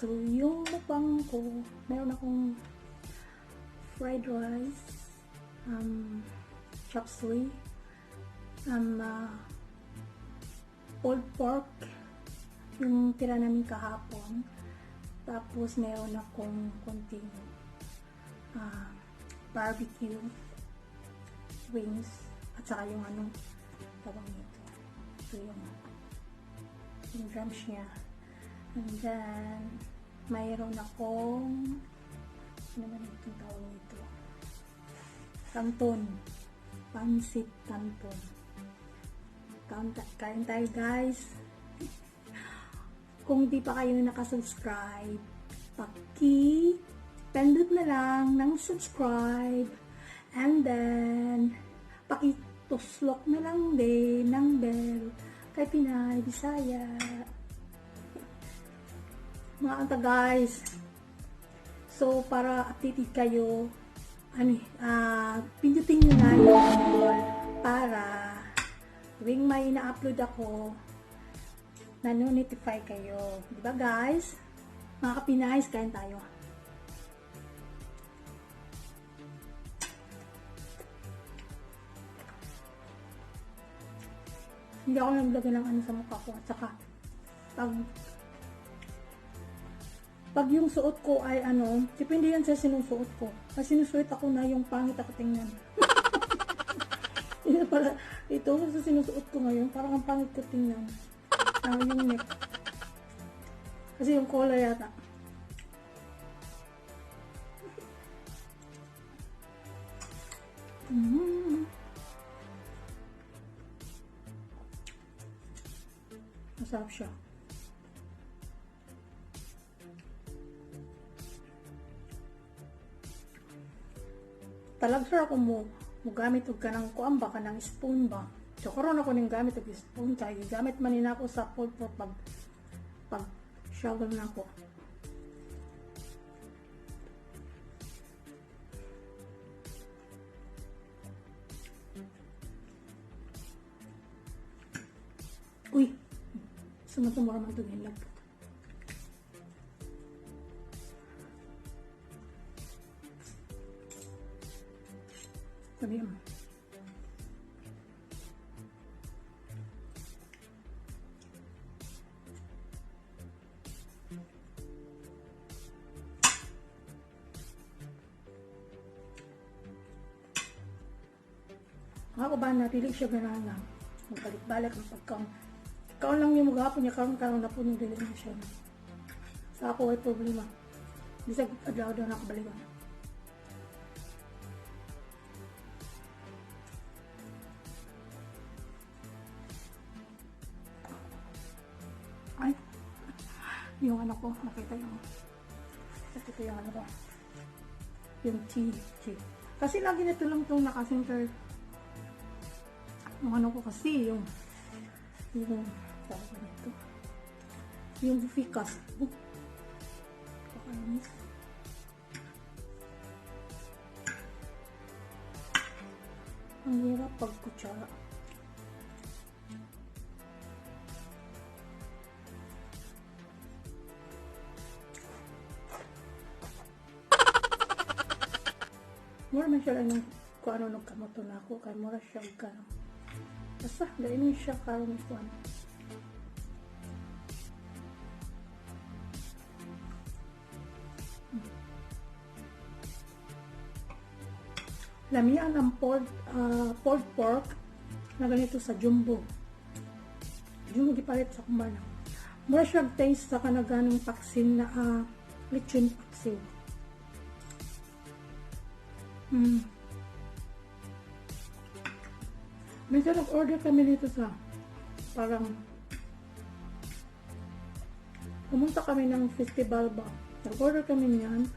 So, yung mukbang ko, meron akong fried rice, chop suey, pulled pork, yung tira namin kahapon. Tapos, meron akong konting barbecue wings at saka yung ano, tawag nito. Ito yung drums niya. And then, mayroon akong, ano man itong tawag nito? Canton. Pansit Canton. Kain tayo, guys. Kung di pa kayo nakasubscribe, paki-pindot na lang ng subscribe. And then, paki-tuslok na lang din ng bell kay Pinay Bisaya. Mga anta, guys. So, para updated kayo, ano, pindutin nyo na yung bell para tuwing may na-upload ako, na-notify kayo. Di ba, guys? Mga kapinays, kain tayo. Hindi ako naglagay ng ano sa mukha ko. At saka, pag yung suot ko ay ano, depende yan sa sinusuot ko. Kasi sinusuot ako na yung pangit ako tingnan. Ito pala, ito sa sinusuot ko ngayon, parang ang pangit ko tingnan. Yung neck. Kasi yung color yata. Masarap siya. Talag sir ako mo gamit og kanang kuan ba, kanang spoon ba. So karon ako ning gamit og spoon kay gamit man ni nako sa pulled pork pag shovel na ako. Uy, sumatumura man ito yung lagpot. Sabi mo. Ako ba na dili siya ganahan na magbalik-balik ang pagkaon. Kaon lang yung maghapon niya, karon karon na po nung dili na siya. Sa ako ay problema. Bisag adlaw daw nakabalikan. Ay, yung ano ko, nakita yung ano ko, yung tea, tea. Kasi lagi nito lang itong naka-center. Yung ano ko kasi, yung, tawag ko nito, yung ficus. Oh, kakainis. Ang hirap pag kutsara. Mura man siya lang kung ano nagkamoto na ako, kay mura siya og kanang. Basta, lain siya karon ko ano. Lamian ang pulled pork na ganito sa Jumbo. Jumbo gipalit sa kumana. Mura siya taste sa kanaganong paksin na lechon paksiw. Minsan nag-order kami dito sa parang pumunta kami ng festival ba. Nag-order kami niyan.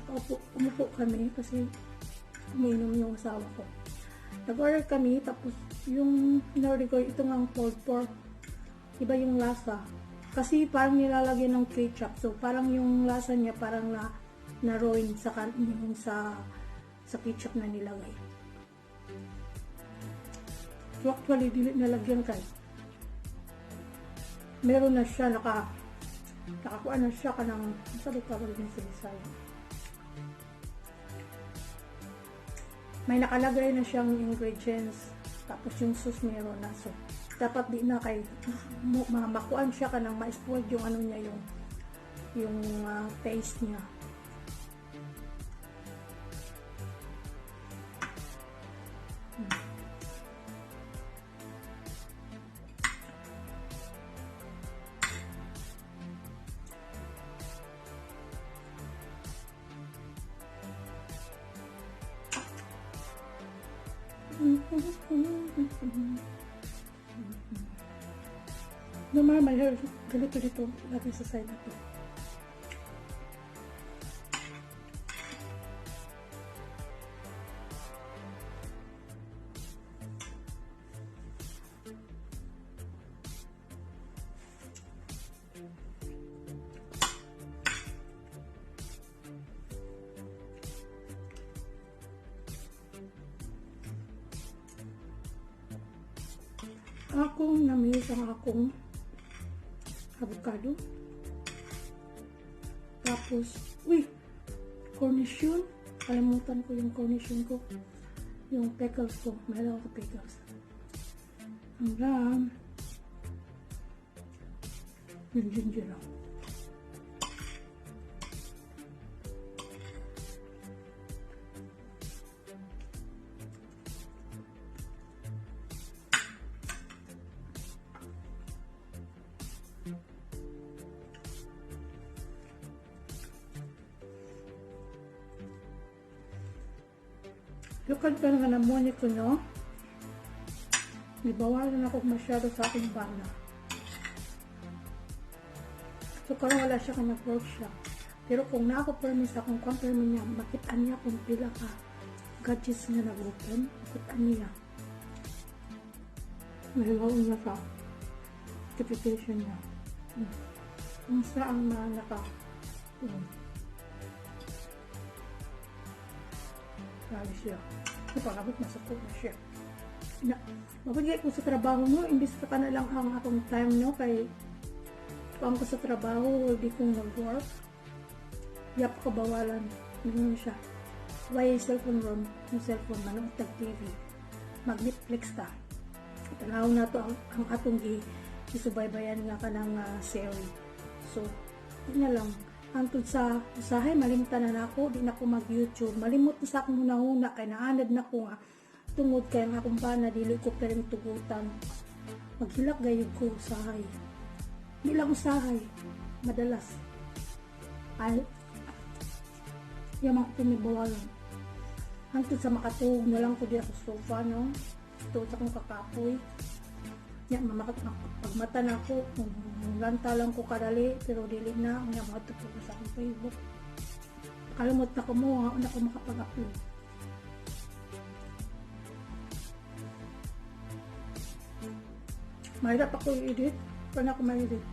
Nakaupo, umupo kami kasi umiinom yung asawa ko. Nag-order kami, tapos yung in-order ko, ito nga ang pulled pork. Iba yung lasa. Kasi parang nilalagyan ng ketchup. So parang yung lasa niya parang na-ruin sa, yung sa ketchup na nilagay. So actually, dili nalagyan kay meron na siya, naka Nakakuha na siya kanang sabi ka din sa Bisaya. May nakalagay na siyang ingredients, tapos yung sauce meron na. So dapat di na kay makuan siya kanang ma-spoil yung ano niya, yung taste niya. Normal, my hair ganito dito lagi sa side na to. Akong na-miss ang akong avocado. Tapos, uy, cornichon. Kalimutan ko yung cornichon ko. Yung pickles ko. Meron ako pickles. Hanggang yung ginger lang. Lukad pa naman ang muni ko, no? Gibawalan ako masyado sa aking bana. So, karon wala siya kung nag-work siya. Pero kung na ako permis akong confirm niya, makita niya kung pila ka gadgets nga nag-open, makita niya. Mahilaw niya sa notification niya. Kung saan mga naka Grabe siya. Napakabot, masakot na siya. Na, mabigay ko sa trabaho mo, imbis ka na lang ang akong time, no, kay kuan ko sa trabaho, di ko nag-work. Yap ko bawalan. Ganun siya. Why cellphone room? Yung cellphone, manood tag TV. Mag-Netflix ta. Tanaw na to ang atong gisubaybayan nga kanang series. So, di na lang. Hantod sa usahay, malimtan na nako, di na ko mag-YouTube. Malimot na sa akong hunahuna, kay naanad na ko nga. Tungod kay ang akong bana, dili ko pereng tugutan. Maghilak gayud ko usahay. Di lang usahay. Madalas. Ay, yaman ko pinibawalan. Hantod sa makatuog na lang ko diya sa sofa, no? Tuod sa akong kakapoy. Ya, pagmata na ako, lanta lang ko kadali, pero dili na, ang mga ko sa akong Facebook. Kalimot na ko mo, nga, una ko makapag-upload. Mahirap ako i-edit, paano ako ma-edit?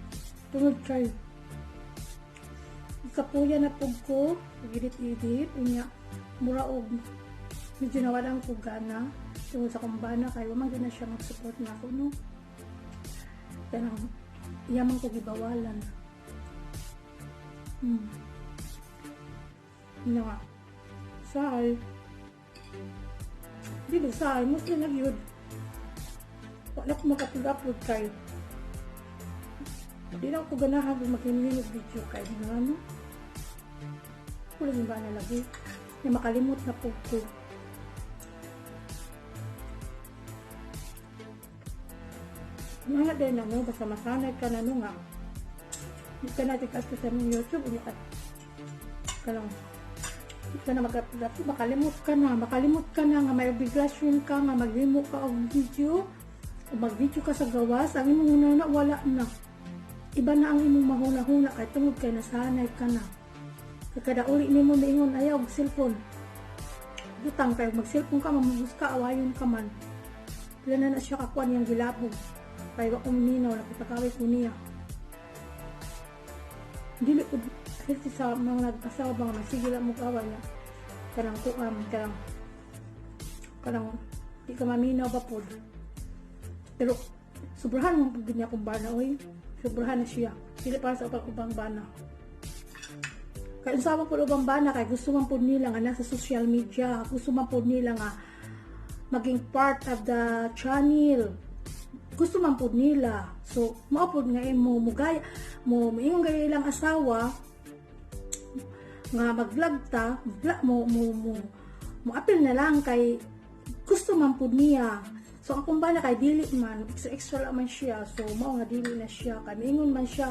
Tungod kay, kapuya na pug ko, edit-edit, unya, mura og, medyo nawalan ko gana, tungod sa akong bana, kay wa man gyud na siya mag-support na ako, no? Kanang yaman ko gibawalan. Ano nga? Sal. Dili sal, mostly na gyud. Wala ko makapag-upload kay di na ako ganahan kung maghingi og video kay nga ano. Wala ba na lagi. Na makalimot na po ko. Mga din ano, basta masanay ka na no nga. Hindi ka natin kasi sa mong YouTube, hindi ka, ka lang, hindi ka na mag-upload. Makalimot ka na nga may obligasyon ka nga maghimo ka og video, o mag-video ka sa gawas, ang imong una na wala na. Iba na ang imong mahuna-huna kay tungod kay nasanay ka na. Kay kada uli nimo miingon ayaw og cellphone. Butang kay mag-cellphone ka, mamubos ka, awayon ka man. Pila na na siya kakuan niyang gilabog. Kay wa ko mininaw, nakipag-away ko niya. Dili ko healthy sa mga nag-asawa ba nga magsige lang mo kaaway niya. Kanang kuam, kanang di ka maminaw ba pod. Pero sobrahan mo pud niya akong bana oy. Sobrahan na siya. Dili para sa ubang bana. Kay unsa man pud ubang bana, kay gusto man pud nila nga nasa social media, gusto man pud nila nga maging part of the channel. Gusto man pud nila. So, mao pud nga imo mugaya mo moingon gay ilang asawa nga mag-vlog ta, vlog mo mo mo mo apil na lang kay gusto man pud niya. So ang akong bana kay dili man, extra extra lang man siya. So mao nga dili na siya kay moingon man siya,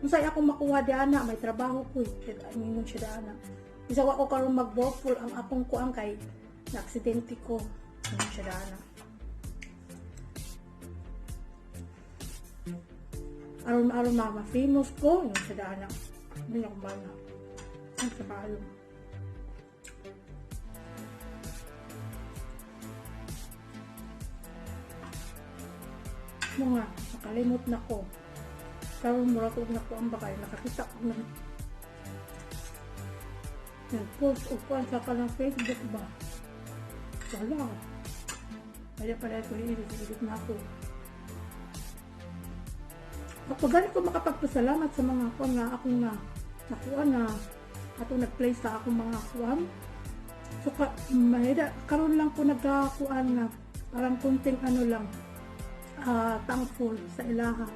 unsay akong makuha diana, may trabaho ko eh. Moingon siya diana. Bisag wa ko karon mag-work, full ang akong kuang kay na aksidente ko. Ingon siya diana. Aron aron ma famous ko, ingon siya diana. Hindi akong bana. Ang sa kaayo. Mga nakalimot na ko. Karon mura ko na ko ang bakay nakakita ko ng nag-post o kuan sa kanang Facebook ba. Wala. Kaya pala ko i-edit na ako. Ako gani ko makapagpasalamat sa mga kuan nga akong na nakuha na atong nag-play sa akong mga kuan. So ka, mahida, karon lang ko nagkakuan nga parang kunting ano lang, thankful sa ilaha.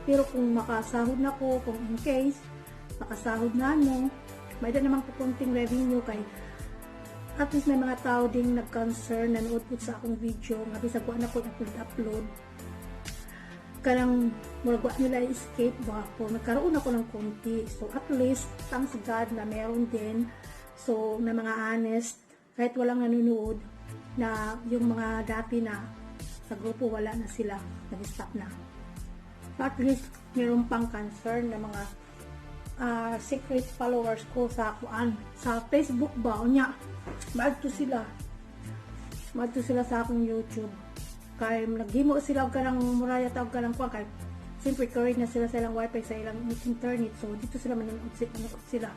Pero kung makasahod na ko, kung in case makasahod na no, may naman ko kunting revenue kay at least may mga tao ding nag-concern, nanood po sa akong video nga bisag wa na ko upload, kanang murag wa nila escape ba po, nagkaroon ako ng konti. So at least thanks God na meron din, so na mga honest kahit walang nanonood na yung mga dati na sa grupo, wala na sila, nag-stop na. So at least meron pang concern na mga secret followers ko sa kuan sa Facebook ba. Unya maadto sila sa akong YouTube kay naghimo sila og kanang muraya tawag kanang kuan kay siyempre current na sila sa ilang wifi, sa ilang internet. So dito sila manonood sila, manood sila.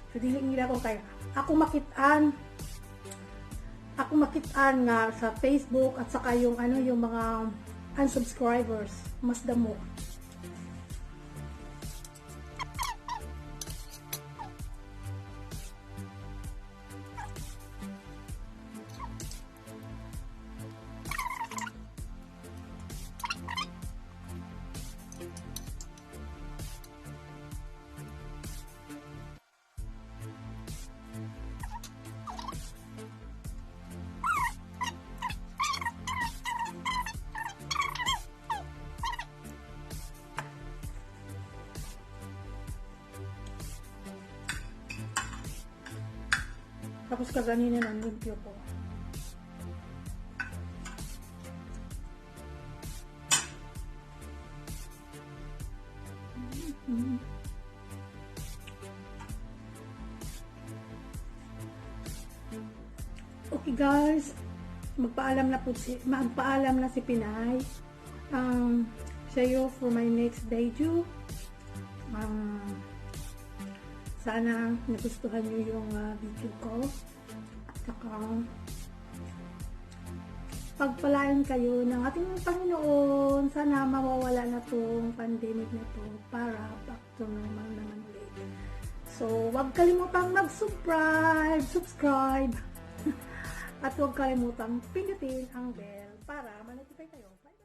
So dili nila ko kay ako makit-an nga sa Facebook at saka yung ano, yung mga unsubscribers mas damo. Tapos kaganina ng limpyo ko. Okay guys, magpaalam na si Pinay. See you for my next video. Sana nagustuhan nyo yung video ko. At saka, pagpalain kayo ng ating Panginoon. Sana mawawala na tong pandemic na to para back to normal naman ulit. So, wag kalimutang mag-subscribe, subscribe. At huwag kalimutang pindutin ang bell para ma-notify kayo. Bye!